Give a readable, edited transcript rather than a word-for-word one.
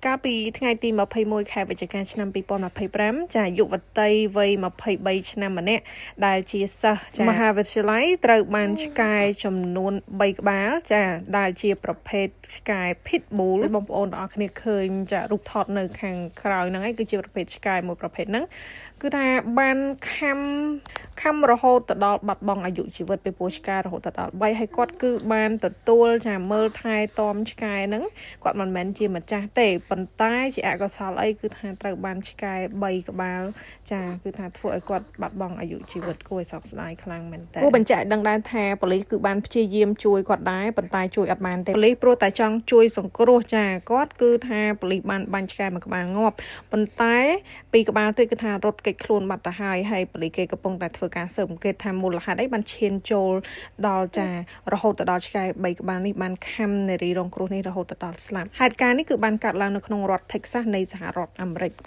កាលពីថ្ងៃទី21ខែវិច្ឆិកាឆ្នាំ2025ចាយុវតីវ័យ23ឆ្នាំម្នាក់ដែលជាសិស្សចាមហាវិទ្យាល័យត្រូវបានឆ្កែចំនួន3ក្បាលចាដែលជាប្រភេទឆ្កែ Pitbull បងប្អូនទាំងអស់គ្នាឃើញចារូបថតនៅខាងក្រោយហ្នឹងឯងគឺជាប្រភេទឆ្កែមួយប្រភេទហ្នឹងគឺថាបានខំខំរហូតទៅដល់បាត់បង់អាយុជីវិតពីព្រោះឆ្កែរហូតទៅដល់3ហើយគាត់គឺបានទទួលចាមើលថែទាំឆ្កែហ្នឹងគាត់មិនមែនជាម្ចាស់ទេប៉ុន្តែជាអកុសលអីគឺថាត្រូវបានឆ្កែ3ក្បាលចាគឺថាធ្វើឲ្យគាត់បាត់បង់អាយុជីវិតគួរឲ្យសោកស្ដាយខ្លាំងមែនតើគួរបញ្ជាក់ឲ្យដឹងដែរថាប៉ូលីសគឺបានព្យាយាមជួយគាត់ដែរប៉ុន្តែជួយអត់បានទេប៉ូលីសព្រោះតែចង់ជួយសង្គ្រោះចាគាត់គឺថាប៉ូលីសបានបាញ់ឆ្កែមួយក្បាលងាប់ប៉ុន្តែពីរក្បាលទៀតគឺថារត់គេចខ្លួនបាត់ទៅហើយហើយប៉ូលីសគេកំពុងតែធ្វើការស៊ើបអង្កេតថាមូលហេតុអីបានឈានចូលដល់ចារហូតទៅដល់ឆ្កែ3ក្បាលនេះបានខំនារីរងគ្រោះនេះរហូតទៅដល់ស្លាប់ហេតុការណ៍នេះគឺបានកើតឡើងនៅក្នុងរដ្ឋ Texas នៃសហរដ្ឋអាមេរិក។